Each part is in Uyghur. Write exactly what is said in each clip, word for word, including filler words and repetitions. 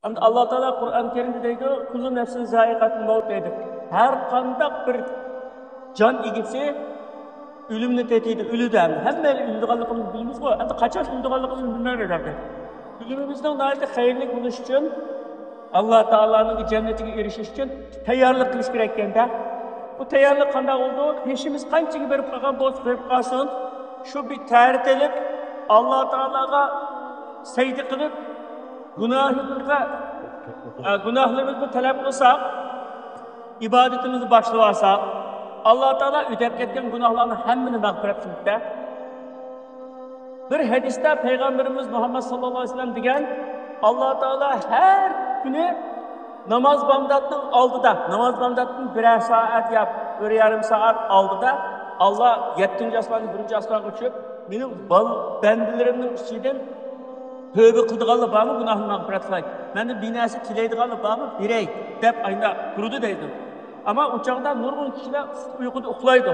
ئەمدى ئاللا تائالا قۇرئان كەرىمدە دەيدۇ، كۇللۇ نەفسىن زائىقەتۇل مەۋت دەيدۇ. ھەر قانداق بىر جان ئىگىسى ئۆلۈمنى تېتىيدۇ، ئۆلىدۇ ھەم. ھەممەيلەن ئۆلىدىغانلىقىمىزنى بىلىمىزغۇ، ئەمدى قاچان ئۆلىدىغانلىقىمىزنى بىلمەيمىز ئەمدى. ئۆلۈمىمىزنىڭ ناھايىتى خەيرلىك بولۇشى ئۈچۈن، ئاللا تائالانىڭ جەننىتىگە ئېرىشىش ئۈچۈن تەييارلىق قىلىش كېرەك ئىكەندە. بۇ تەييارلىق قانداق بولىدۇ؟ يېشىمىز قانچىگە بېرىپ قالغان بولسا بېرىپ قالسۇن، شۇ بىر تەرىتىلىپ، ئاللا تائالاغا سەجدە قىلىپ، گۇناھىمىزغا، ئە، گۇناھلىرىمىزنى تەلەپ قىلساق، ئىبادىتىمىزنى باشلىۋالساق، ئاللا تائالا ئۆتەپ كەتكەن گۇناھلارنى ھەممىنى مەغپىرەت قىلىپتە. بىر ھەدىستە پەيغەمبىرىمىز مۇھەممەد ساللاللاھۇ ئەلەيھى ۋەسەللەم دېگەن، ئاللا تائالا ھەر كۈنى ناماز بامداتنىڭ ئالدىدا، ناماز بامداتتىن بىرەر سائەت يا بىر يېرىم سائەت ئالدىدا، ئاللا يەتتىنچى ئاسماندىن بىرىنچى ئاسمانغا چۈشۈپ، مېنىڭ بال-، بەندىلىرىمنىڭ ئىچىدىن تۆبە قىلىدىغانلار بارمۇ؟ گۇناھىمنى مەغپىرەت قىلاي. مەندىن بىر نەرسە تىلەيدىغانلار بارمۇ؟ بېرەي، دەپ ئاينا تۇرىدۇ دەيدۇ. ئەمما ئۇ چاغدا نۇرغۇن كىشىلەر ئۇيقۇدا ئۇخلايدۇ.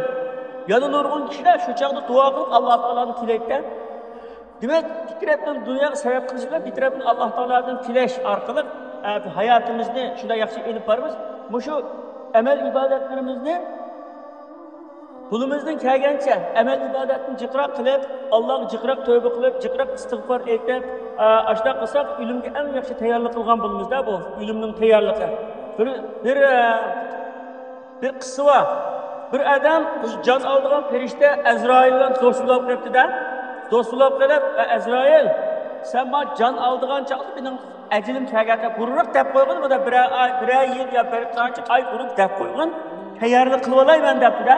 يەنە نۇرغۇن كىشىلەر شۇ چاغدا دۇئا قىلىپ، ئاللا تائالادىن تىلەيدىكەن. دېمەك، بىر تەرەپتىن دۇنياغا سەۋەب قىلىش بىلەن بىر تەرەپتىن ئاللا تائالادىن تىلەش ئارقىلىق، ئە، ھاياتىمىزنى شۇنداق ياخشى ئېلىپ بارىمىز. مۇشۇ ئەمەل ئىبادەتلىرىمىزنى قولىمىزدىن كەلگەنچە ئەمەل ئىبادەتنى جىقراق قىلىپ، ئاللاغا جىقراق تۆبە قىلىپ، جىقراق ئىستىغپار ئېيتىپ، ئا، ئاشۇنداق قىلساق، ئۆلۈمگە ئەڭ ياخشى تەييارلىق قىلغان بولىمىزدا، بۇ ئۆلۈمنىڭ تەييارلىقى. بىر، بىر، ئە، بىر قىسسا بار. بىر ئادەم، بىر جان ئالىدىغان پەرىشتە ئەزرائىل بىلەن دوست بولۇپ قېلىپتىدە، دوست بولۇپ قېلىپ، ئە، ئەزرائىل، سەن ما جان ئالىدىغان چاغدا مېنىڭ ئەجىلىم كەلگەندە بۇرۇنراق دەپ قويغىن، بۇدا بىرەر ئاي، بىرەر يىل يا بىر قانچە ئاي بۇرۇن دەپ قويغىن، تەييارلىق قىلىۋالاي مەن دەپتۇ-دە.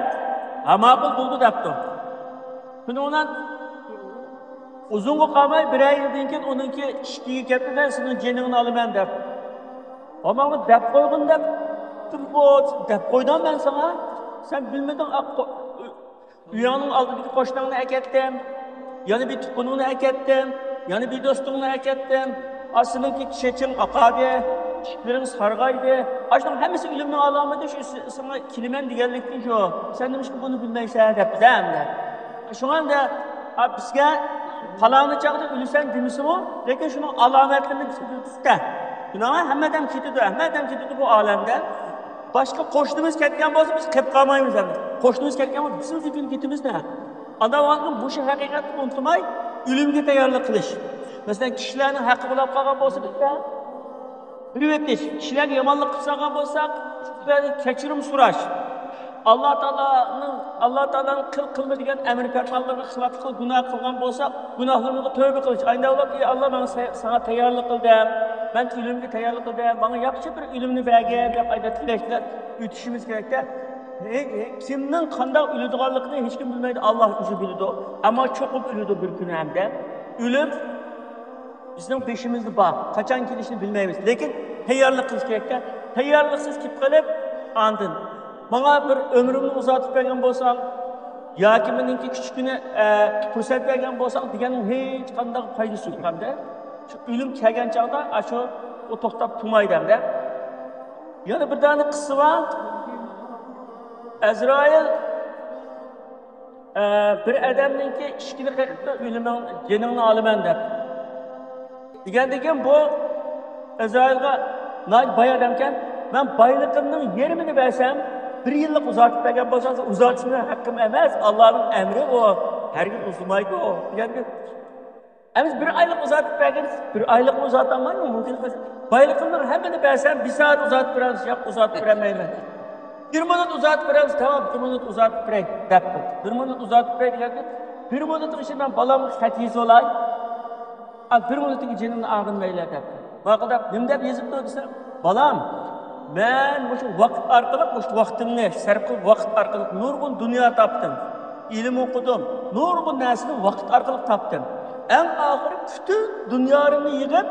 ھە، ماقۇل بولدى دەپتۇ. شۇنىڭ بىلەن ئۇزۇنغا قالماي، بىرەر يىلدىن كېيىن ئۇنىڭكى ئىشىكىگە كەپتۇ-دە، سېنىڭ جېنىڭنى ئالىمەن دەپ. ئەمما دەپ قويغىن دەپتىم، دەپ قويدۇم مەن ساڭا. سەن بىلمىدىڭ، ئا، قو-، ئۆيۈڭنىڭ ئالدىدىكى قوشناڭنى ئەكەتتىم، يەنە بىر تۇغقىنىڭنى ئەكەتتىم، يەنە بىر دوستۇڭنى ئەكەتتىم. ئا، سېنىڭكى چېچىڭ ئاقاردى، چىشلىرىڭ سارغايدى. ئاشۇنىڭ ھەممىسى ئۆلۈمنىڭ ئالامىتى، شۇ سى-، ساڭا كېلىمەن دېگەنلىكتىن شۇ. سەن نېمىشقا بۇنى بىلمەيسەن دەپتۇ-دە ئەمدى. شۇڭا ئەمدى، ئا، بىزگە پالانى چاغدا ئۆلىسەن دېمىسىمۇ، لېكىن شۇنىڭ ئالامەتلىرىنى بىزگە بىلدۈرسە. شۇنىڭغا ھەممە ئادەم كېتىدۇ، ھەممە ئادەم كېتىدۇ بۇ ئالەمدە. باشقا قوشنىمىز كەتكەن بولسا، بىز قېلىپ قالمايمىز ئەمدى. قوشنىمىز كەتكەن بولسا، بىزمۇ بىر كۈنى كېتىمىز-دە. ئانداق ۋاقىتتا مۇشۇ ھەقىقەتنى ئۇنتۇماي، ئۆلۈمگە تەييارلىق قىلىش. مەسىلەن، كىشىلەرنىڭ ھەققى بولاپ قالغان بولسا، بىزدە بىر ئۆتۈش، كىشىلەرگە يامانلىق قىلىپ سالغان بولساق، كەچۈرۈم سوراش. ئاللا تائالانىڭ، ئاللا تائالانىڭ قىل، قىلما دېگەن ئەمر پەرمانلىرىغا خىلاپلىق قىلىپ گۇناھ قىلغان بولساق، گۇناھلىرىمىزغا تۆبە قىلىش. ئايناۋلاپ، ئى ئاللا، مەن سا-، ساڭا تەييارلىق قىلدىم، مەن ئۆلۈمگە تەييارلىق قىلدىم، ماڭا ياخشى بىر ئۆلۈمنى بەرگىن دەپ ئايدا تىلەش بىلەن ئۆتۈشىمىز كېرەكتە. ھېچ، ھېچ كىمنىڭ قانداق ئۆلىدىغانلىقىنى ھېچكىم بىلمەيدۇ، ئاللا ئۆزى بىلىدۇ. ئەمما چوقۇم ئۆلىدۇ بىر كۈنى ھەمدە. ئۆلۈم بىزنىڭ بېشىمىزدا بار، قاچان كېلىشىنى بىلمەيمىز. لېكىن تەييارلىق قىلىش كېرەكتە. تەييارلىقسىز كېلىپ قېلىپ، ئاندىن ماڭا بىر ئۆمرۈمنى ئۇزارتىپ بەرگەن بولساڭ، ياكى مېنىڭكى كىچىككىنە، ئە، پۇرسەت بەرگەن بولساڭ دېگەننىڭ ھېچقانداق پايدىسى يوق ھەمدە. شۇ ئۆلۈم كەلگەن چاغدا ئاشۇ ئۇ توختاپ تۇرمايدۇ ھەمدە. يەنە بىر دانە قىسسا بار. ئەزرائىل، ئە، بىر ئادەمنىڭكى ئىشىكىنى قېقىپتۇ، ئۆلۈمۈڭ، جېنىڭنى ئالىمەن دەپ. دېگەندىن كېيىن بۇ ئەزرائىلغا ناھايىتى باي ئادەمكەن، مەن بايلىقىمنىڭ يېرىمىنى بەرسەم، بىر يىللىق ئۇزارتىپ بەرگەن بولساڭ، ئۇزارتىشنى ھەققىم ئەمەس، ئاللانىڭ ئەمرى ئۇ، ھەرگىز ئۇزىمايدۇ ئۇ. دېگەندىن ئەمىسە بىر ئايلىق ئۇزارتىپ بەرگىن، بىر ئايلىقمۇ ئۇزارتالمايمەن، مۇمكىن ئەمەس. بايلىقىمنىڭ ھەممىنى بەرسەم، بىر سائەت ئۇزارتىپ بېرەمسىز؟ ياق، ئۇزارتىپ بېرەلمەيمەن. بىر مىنۇت ئۇزارتىپ بېرەمسىز؟ تامام، بىر مىنۇت ئۇزارتىپ بېرەي، دەپتۇ. بىر مىنۇت ئۇزارتىپ بېرەي دېگەندە، بىر مىنۇتنىڭ ئىچىدە مەن بالامغا خەت يېزىۋالاي. ئا، بىر مىنۇتتىن كېيىن جېنىڭنى ئالغىن مەيلى دەپتۇ. ماقۇل دەپ، نېمە دەپ يېزىپتۇ دېسە، بالام، مەن مۇشۇ ۋاقىت ئارقىلىق، مۇشۇ ۋاقتىمنى سەرپ قىلىپ، ۋاقىت ئارقىلىق نۇرغۇن دۇنيا تاپتىم، ئىلىم ئوقۇدۇم، نۇرغۇن نەرسىنى ۋاقىت ئارقىلىق تاپتىم. ئەڭ ئاخىرى پۈتۈن دۇنيالىرىمنى يىغىپ،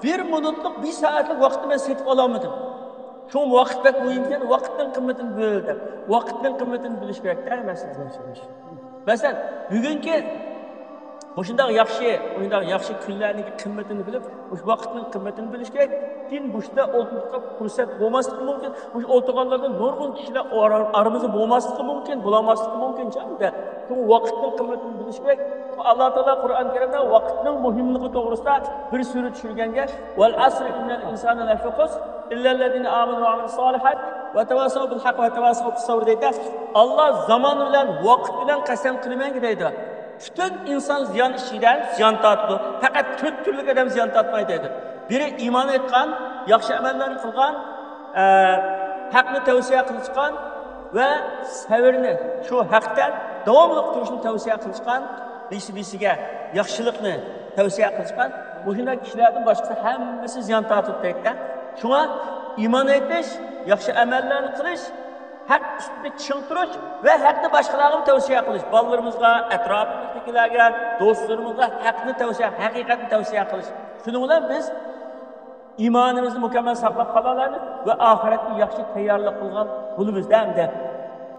بىر مىنۇتلۇق، بىر سائەتلىك ۋاقىتنى مەن سېتىپ ئالالمىدىم. شۇڭا ۋاقىت بەك مۇھىمكەن، ۋاقىتنىڭ قىممىتىنى بىل دەپ. ۋاقىتنىڭ قىممىتىنى بىلىش كېرەك-دە، مەسىلەن. مەسىلەن، بۈگۈنكى مۇشۇنداق ياخشى، مۇشۇنداق ياخشى كۈنلەرنىڭ قىممىتىنى بىلىپ، مۇشۇ ۋاقىتنىڭ قىممىتىنى بىلىش كېرەك. كېيىن مۇشۇنداق ئولتۇرۇشقا پۇرسەت بولماسلىقى مۇمكىن. مۇشۇ ئولتۇرغانلاردا نۇرغۇن كىشىلەر ئارا-، ئارىمىزدا بولماسلىقى مۇمكىن، بولالماسلىقى مۇمكىن جەمدە. شۇڭا ۋاقىتنىڭ قىممىتىنى بىلىش كېرەك. ئاللا تائالا قۇرئان كەرىمدە ۋاقىتنىڭ مۇھىملىقى توغرىسىدا بىر سۈرە چۈشۈرگەنگە، «ۋەل ئەسرى ئىننەل ئىنسانە لەفى خۇسر، ئىللەللەزىنە ئامەنۇ ۋە ئامىلۇس سالىھات ۋە تەۋاسەۋ بىل ھەق ۋە تەۋاسەۋ بىس سەبر» دەيدۇ. ئاللا زامان بىلەن، ۋاقىت بىلەن قەسەم قىلىمەنكى دەيدۇ. پۈتۈن ئىنسان زىيان ئىچىدە زىيان تارتىدۇ. پەقەت تۆت تۈرلۈك ئادەم زىيان تارتمايدۇ دەيدۇ. بىرى ئىمان ئېيتقان، ياخشى ئەمەللەرنى قىلغان، ئە، ھەقنى تەۋسىيە قىلىشقان ۋە سەۋرنى، شۇ ھەقتە داۋاملىق تۇرۇشنى تەۋسىيە قىلىشقان، بىرسى بىرسىگە ياخشىلىقنى تەۋسىيە قىلىشقان، مۇشۇنداق كىشىلەردىن باشقىسى ھەممىسى زىيان تارتىدۇ دەيدۇ. شۇڭا ئىمان ئېيتىش، ياخشى ئەمەللەرنى قىلىش، ھەق ئۈستىدە چىڭ تۇرۇش ۋە ھەقنى باشقىلارغا تەۋسىيە قىلىش. بالىلىرىمىزغا، ئەتراپىمىزدىكىلەرگە، دوستلىرىمىزغا ھەقنى تەۋسىيە، ھەقىقەتنى تەۋسىيە قىلىش. شۇنىڭ بىلەن بىز ئىمانىمىزنى مۇكەممەل ساقلاپ قالالايمىز ۋە ئاخىرەتكە ياخشى تەييارلىق قىلغان بولىمىز دە ئەمدى.